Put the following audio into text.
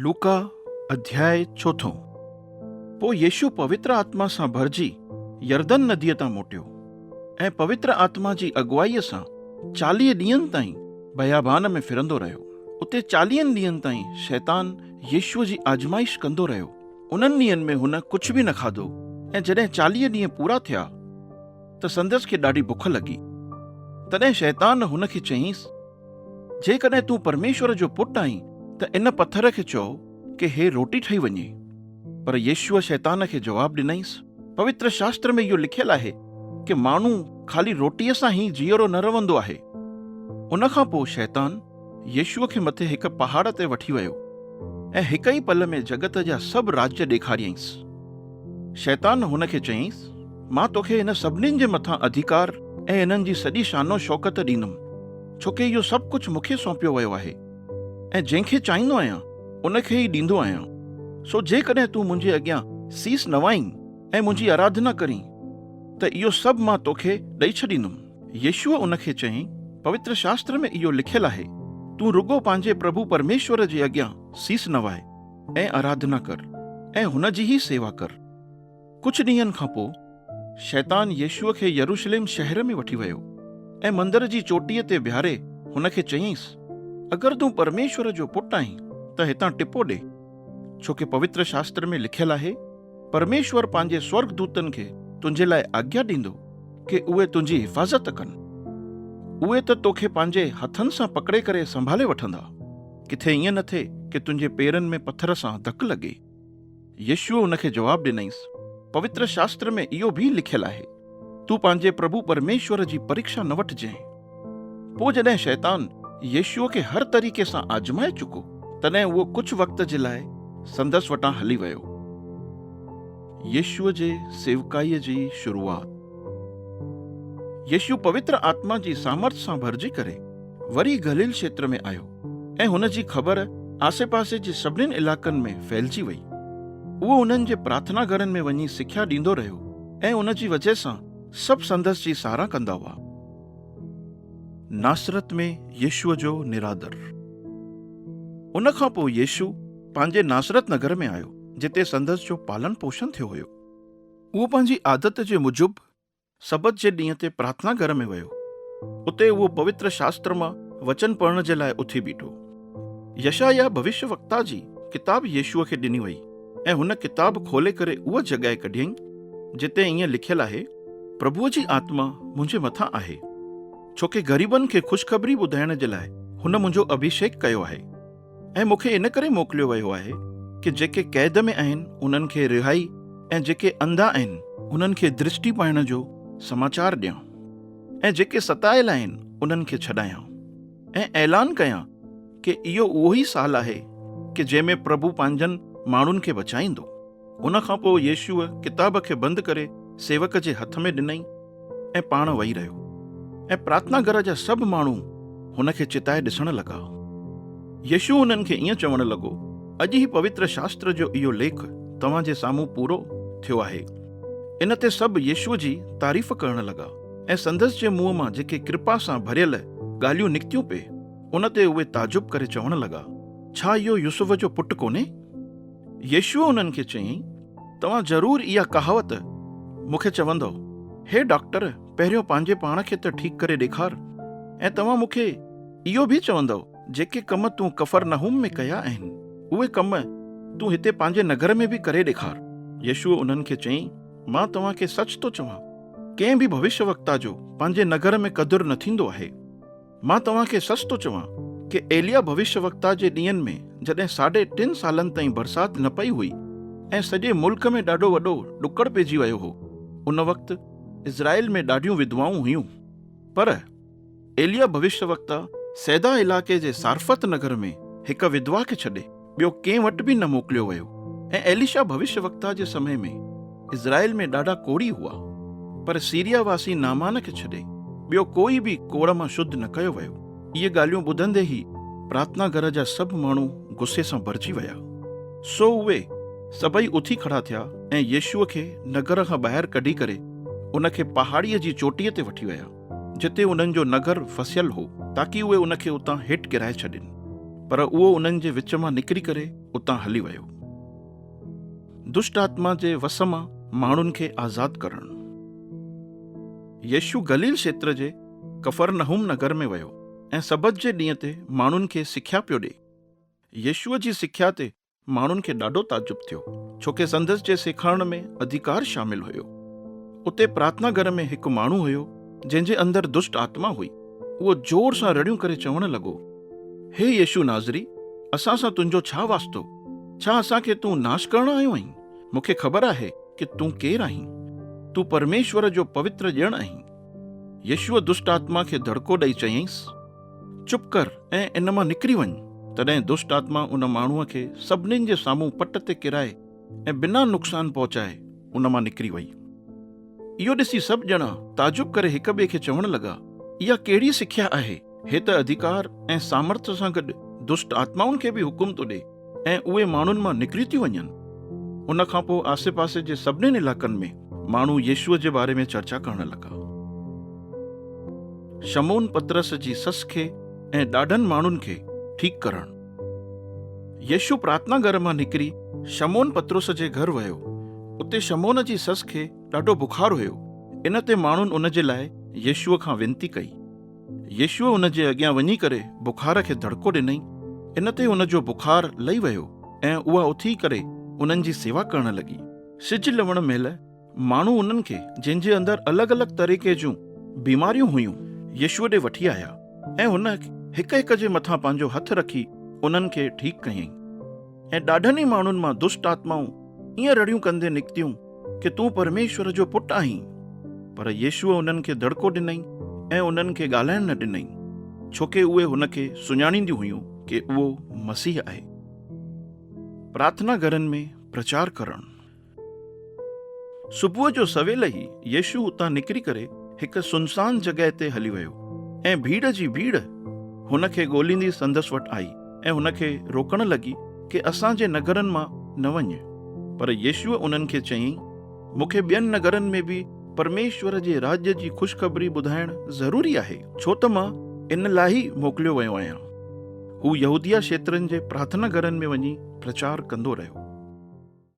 لوڪا اڌياء چوٿون. پوء يسوع پوتر آتما سان ڀرجي يردن نديء تان موٽيو ۽ پوتر آتما جي اڳوايء سان 40 ڏينهن تائين بيابان ۾ ڦرندو رهيو. اتي چاليهن ڏينهن تائين شيطان يسوع جي آزمائش ڪندو رهيو. انهن ڏينهن ۾ هن ڪجهه به نه کاڌو ۽ جڏهن 40 ڏينهن پورا ٿيا ته سندس کي ڏاڍي بک لڳي. تڏهن شيطان هن کي چيائينس، جيڪڏهن تون پرميشور جو پٽ آهين ته ان پٿر کي چئو ڪي هي روٽي ٺهي وڃي. پر يسوع شيطان کي جواب ڏنائينس، پوتر شاستر ۾ اهو لکيل آهي ڪي ماڻهو خالي روٽيء سان ئي جيئرو نه رهندو آهي. ان کان پوء شيطان يسوع کي مٿي هڪ پهاڙ تي وٺي ويو ۽ هڪ ئي پل ۾ جڳت جا سڀ راجيه ڏيکاريائينس. شيطان هن کي چيائينس، مان توکي هن سڀنين جي مٿان اڌيڪار ۽ انهن جي سڄي شان و شوڪت ڏيندم، ڇوڪه اهو سڀ ڪجهه مون کي سونپيو ويو آهي ۽ جنهن کي چاهيندو آهيان، ان کي ئي ڏيندو آهيان. سو جيڪڏهن تون منهنجي اڳيان سيس نوائين ۽ منهنجي آراڌنا ڪرين، ته اهو سڀ مان توکي ڏئي ڇڏيندم. يسوع ان کي چيائين، پوتر شاستر ۾ اهو لکيل آهي، تون رڳو پنهنجي پرڀو پرميشور جي اڳيان سيس نوائي ۽ آراڌنا ڪر ۽ هن جي ئي سيوا ڪر. ڪجهه ڏينهن کان پوء شيطان يسوع کي يروشليم شهر ۾ وٺي ويو ۽ مندر جي چوٽيء تي بيهاري هن کي چيائينس، اگر تون پرميشور جو پٽ آهين ته هتان ٽپو ڏي، ڇوڪه پوتر شاستر ۾ لکيل آهي، پرميشور پنهنجي سورڳدوتن کي تنهنجي لاء آگيا ڏيندو ڪي اهي تنهنجي حفاظت ڪن. اهي ته توکي پنهنجي هٿن سان پڪڙي ڪري سنڀالي وٺندا، ڪٿي ائين نه ٿئي ڪي تنهنجي پيرن ۾ پٿر سان ڌڪ لڳي. يسوع ان کي جواب ڏنائينس، پوتر شاستر ۾ اهو به لکيل آهي، تون پنهنجي پرڀو پرميشور جي پريکشا نه وٺجانء. پوء جڏهن شيطان يسوع کي هر طريقي سان آزمائي چڪو، تڏهن اهو ڪجهه وقت جي لاء سندس وٽان هلي ويو. يسوع جي سيوڪائيء جي شروعات. يسوع پوتر آتما جي سامرٿ سان ڀرجي ڪري وري گليل کيتر ۾ آيو ۽ هن جي خبر آسيپاسي جي سڀنين علائقن ۾ ڦهلجي وئي. اهو انهن جي پرارٿنا گهرن ۾ وڃي سکيا ڏيندو رهيو ۽ ان جي وجهه سان سڀ سندس جي ساراهه ڪندا هئا. ناصرت ۾ يسوع جو نرادر. ان کان پوء يسوع پنهنجي ناصرت نگر ۾ آيو، جتي سندس جو پالن پوشن ٿيو هيو. اهو پنهنجي عادت جي موجب سبت جي ڏينهن تي پرارٿنا گهر ۾ ويو. اتي اهو پوتر شاستر مان وچن پڙهڻ جي لاء اٿي بيٺو. يشعياه ڀوشيه وڪتا جي ڪتاب يسوع کي ڏني وئي ۽ هن ڪتاب کولي ڪري اها جڳهه ڪڍيائين جتي ائين لکيل آهي، پرڀوء جي آتما منهنجي مٿان آهي، ڇوڪه غريبن کي خوشخبري ٻڌائڻ جي لاء هن منهنجو اڀيشيڪ ڪيو آهي. ۽ مون کي ان ڪري موڪليو ويو آهي ڪي جيڪي قيد ۾ آهن انهن کي رهائي ۽ جيڪي انڌا آهن انهن کي درشٽي پائڻ جو سماچار ڏيان ۽ جيڪي ستايل آهن انهن کي ڇڏايان ۽ اعلان ڪيان ڪي اهو اهو ئي سال آهي ڪي جنهن ۾ پرڀو پنهنجن ماڻهن کي بچائيندو. ان کان پوء يسوع ڪتاب کي بند ڪري سيوڪ جي هٿ ۾ ڏنائين ۽ پاڻ ويهي رهيو ۽ پرارٿنا گهر جا سڀ ماڻهو هن کي چتائي ڏسڻ لڳا. يسوع انهن کي ائين چوڻ لڳو، اڄ هي پوتر شاستر جو اهو ليک توهان جي سامهون پورو ٿيو آهي. ان تي سڀ يسوع جي تعريف ڪرڻ لڳا ۽ سندس جي منهن مان جيڪي ڪرپا سان ڀريل ڳالهيون نڪتيون پئي، ان تي اهي تعجب ڪري چوڻ لڳا، ڇا اهو يوسف جو پٽ ڪونهي؟ يسوع انهن کي چيائين، توهان ضرور اها ڪهاوت مون کي چوندؤ، هي ڊاڪٽر، پهريون پنهنجي پاڻ کي ته ٺيڪ ڪري ڏيکار. ۽ توهان مون کي اهو به چوندؤ، جيڪي ڪم تون ڪفرنحوم ۾ ڪيا آهن، اهي ڪم تون هتي پنهنجي نگر ۾ به ڪري ڏيکار. يسوع انهن کي چيائين، مان توهان کي سچ ٿو چوان، ڪنهن به ڀوشيه وڪتا جو پنهنجي نگر ۾ قدر نه ٿيندو آهي. مان توهان کي سچ ٿو چوان ڪي ايليا ڀوشيه وڪتا جي ڏينهن ۾ جڏهن ساڍي ٽن سالن تائين برسات نه پئي هئي ۽ سڄي ملڪ ۾ ڏاڍو وڏو ڏڪر پئجي ويو هو، ان وقت اسرائيل ۾ ڏاڍيون وڌوائون هيون. پر ايليا ڀوشيه وڪتا صيدا علائقي جي صارفت نگر ۾ هڪ وڌوا کي ڇڏي ٻيو ڪنهن وٽ به نه موڪليو ويو. ۽ ايليشا ڀوشيه وڪتا جي سمي ۾ اسرائيل ۾ ڏاڍا ڪوڙهي هئا، پر سيريا واسي نعمان کي ڇڏي ٻيو ڪوئي به ڪوڙهه مان شڌ نه ڪيو ويو. اهي ڳالهيون ٻڌندي ئي پرارٿنا گهر جا سڀ ماڻهو غصي سان ڀرجي ويا. سو اهي سڀئي اٿي کڙا ٿيا ۽ يسوع کي نگر کان ٻاهر ڪڍي ڪري ان کي پهاڙيء جي چوٽيء تي وٺي ويا، جتي انهن جو نگر وسيل هو، تاڪي اهي ان کي اتان هيٺ ڪيرائي ڇڏين. پر اهو انهن جي وچ مان نڪري ڪري اتان هلي ويو. دشٽ آتما جي وس مان ماڻهن کي آزاد ڪرڻ. يسوع گليل کيتر جي ڪفرنحوم نگر ۾ ويو ۽ سبت جي ڏينهن تي ماڻهن کي سکيا پيو ڏئي. يسوع جي سکيا تي ماڻهن کي ڏاڍو تعجب ٿيو، ڇوڪه سندس جي سيکارڻ ۾ اڌيڪار شامل هيو. اتي پرارٿنا گهر ۾ هڪ ماڻهو هيو، جنهن جي اندر دشٽ آتما هئي. اهو زور سان رڙيون ڪري چوڻ لڳو، هي يسوع ناصري، اسان سان تنهنجو ڇا واسطو؟ ڇا اسان کي تون ناش ڪرڻ آيو آهين؟ مون کي خبر آهي ڪه تون ڪير آهين. تون پرميشور جو پوتر ڄڻ آهين. يسوع دشٽ آتما کي دڙڪو ڏئي چيائينس، چپ ڪر ۽ ان مان نڪري وڃ. تڏهن دشٽ آتما ان ماڻهوء کي سڀنين جي سامهون پٽ تي ڪيرائي ۽ بنا نقصان پهچائي ان مان نڪري وئي. اهو ڏسي سڀ ڄڻا تعجب ڪري هڪ ٻئي کي چوڻ لڳا، اها ڪهڙي سکيا آهي؟ هي ته اڌيڪار ۽ سامرٿ سان گڏ دشٽ آتمائن کي به حڪم ٿو ڏئي ۽ اهي ماڻهن مان نڪري ٿيون وڃن. ان کان پوء آسي پاسي جي سڀنين علائقن ۾ ماڻهو يسوع جي باري ۾ چرچا ڪرڻ لڳا. شمعون پطرس جي سس کي ۽ ڏاڍن ماڻهن کي ٺيڪ ڪرڻ. يسوع پرارٿنا گهر مان نڪري شمعون پطرس جي گهر ويو. اتي شمعون جي سس کي ڏاڍو بخار هيو. ان تي ماڻهن ان جي لاء يسوع کان وينتي ڪئي. يسوع ان جي اڳيان وڃي ڪري بخار کي دڙڪو ڏنائين. ان تي ان جو بخار لهي ويو ۽ اها اٿي ڪري انهن جي سيوا ڪرڻ لڳي. سج لهڻ مهل ماڻهو انهن کي، جن جي اندر الڳ الڳ طريقي جون بيماريون هيون، يسوع ڏي وٺي آيا ۽ هن هڪ هڪ جي مٿان پنهنجو هٿ رکي انهن کي ٺيڪ ڪيائين. ۽ ڏاڍن ئي ماڻهن مان دشٽ آتمائون ائين رڙيون ڪندي نڪتيون ڪي تون پرميشور جو پٽ آهين. پر يسوع انهن کي دڙڪو ڏنائين ۽ انهن کي ڳالهائڻ نه ڏنائين، ڇوڪه اهي هن کي سڃاڻينديون هيون ڪي اهو مسيح آهي. پرارٿنا گهرن ۾ پرچار ڪرڻ. صبح جو سويل ئي يسوع اتان نڪري ڪري هڪ سنسان جڳهه تي هلي ويو ۽ ڀيڙ جي ڀيڙ هن کي ڳوليندي سندس وٽ آئي ۽ هن کي روڪڻ لڳي ڪي اسان جي نگرن مان نه وڃ. پر يسوع انهن کي چيائين، مون کي ٻين نگرن ۾ به پرميشور جي راڄ جي خوشخبري ٻڌائڻ ضروري آهي، ڇو ته مان ان لاء ئي موڪليو ويو آهيان. هو يهوديه کيترن جي پرارٿنا گهرن ۾ وڃي پرچار ڪندو رهيو.